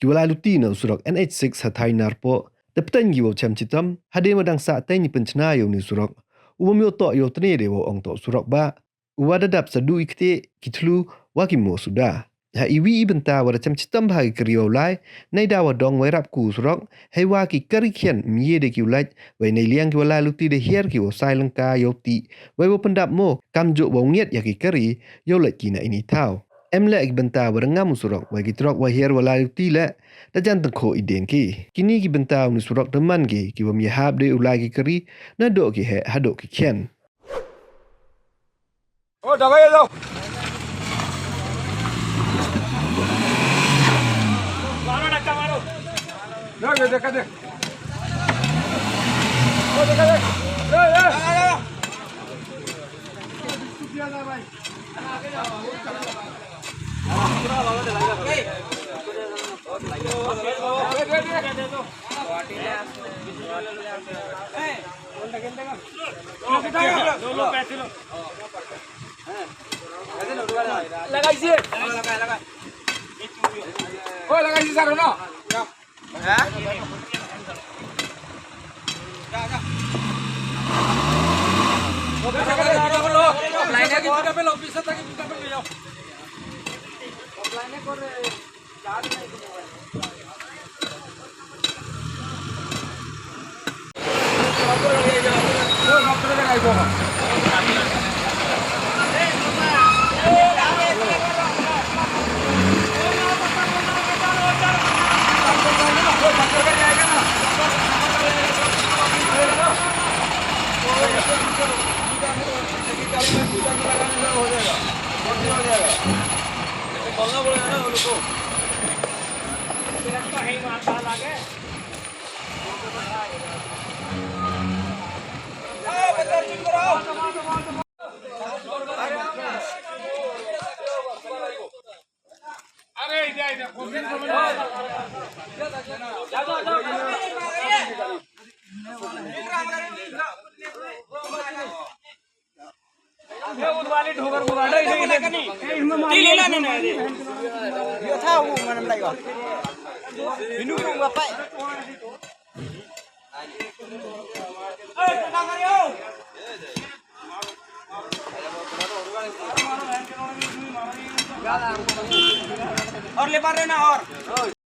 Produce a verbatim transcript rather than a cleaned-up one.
Ki wa lai luti na u surok N H six ha Thainar poh, da pteng ki wow chem chitom hadien wa dang sah teng i pynchna yow ni u surok. U wa myo toh yow tne de wow ong toh surok ba u wa da dap sa du i kti ki thlu wa ki mo suda. Ha i wi i bynta wa da chem chitom bha ki kari wow lai, nei da wa dong wei rap ku u surok, hei wa ki kari khian mye de ki u lait, wei nei liang ki wa lai luti de hiar ki wow sai langka yow ti, wei wow pyndap mo kam juk wow ngiat ya ki kari yow lait ki na ini thaw. Em leh ki bynta wa da ngam u surok, wei ki trok wa hiar wa lai luti leh da jan tengkho i den ki. Kini ki bynta u ni surok da man ki ki wa mye hap de u lai ki kari, na doh ki heh ha doh ki khian. Or lebar na or.